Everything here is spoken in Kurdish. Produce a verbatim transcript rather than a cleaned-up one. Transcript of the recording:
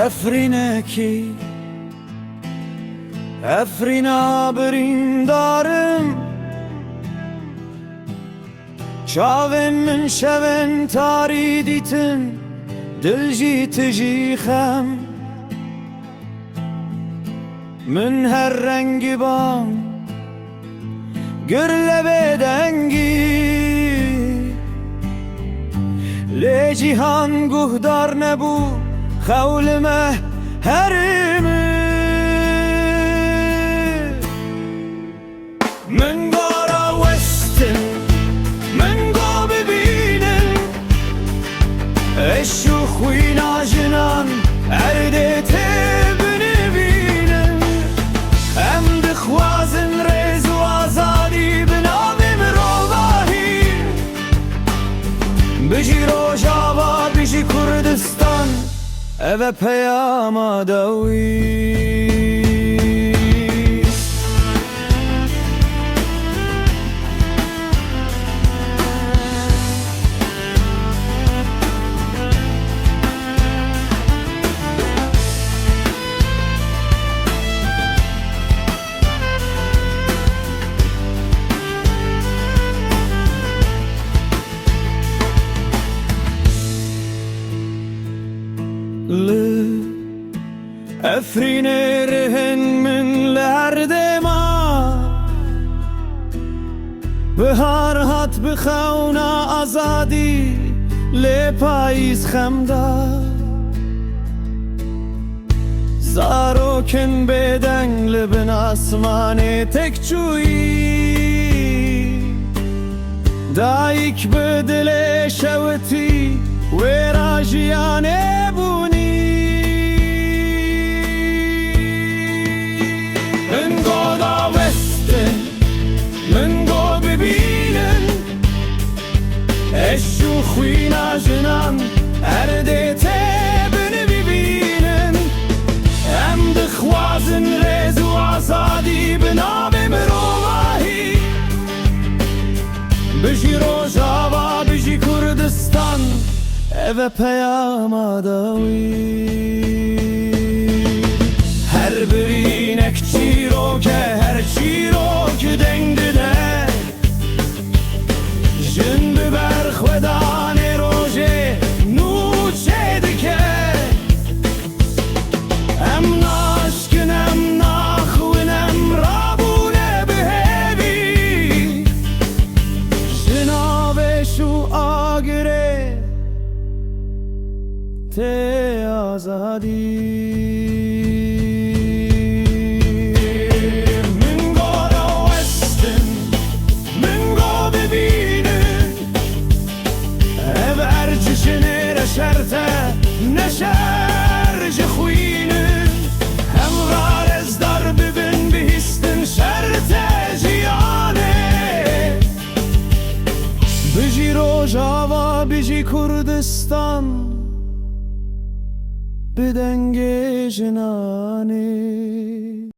Efrînekî, Efrîna birîndar im. Çavên min şevên tarî dîtin, dil jî tijî xem. Min her rengî ban, gir le bêdengî. Lê cîhan guhdar nebû, xew li me herî min. Min go rawestin, min go bibînin, eş û xwîna jinan erdê tê binivînin. Em dixwazin rêz û azadî bi navê mirovahî. Bijî Rojava, bijî Kurdistan, ev e peyama dawî. Li Efrînê rihên min li her dêma. Bihar hat bi xewna azadî, lê payîz xem da. Zarokên bêdeng li bin asmanê têk çûyî. Dayik bi dilê şewitî wêra jiyanê bûnî. Min go dawestin, min go bibînin, eş û xwîna jinan erdê tê binivînin. Em dixwazin rêz û azadî bi navê mirovahî. Bijî Rojava, bijî Kurdistan, ev e peyama dawî. Her birînek çîrok e, her çîrok deng dide. Jin bi berxwedanê rojê nû çêdike. Em naşkin, em naxwin, em rabûne bi hêvî. Ji navê şû agirê tê azadî. Min go rawestin, min go bibînin. Ev erc ji nêre şert e, ne şer ji xwînin. Hemra rezdar bibin, bihîstin şert e jiyanê. Bijî Rojava, bijî Kurdistan, bi dengê jinanê.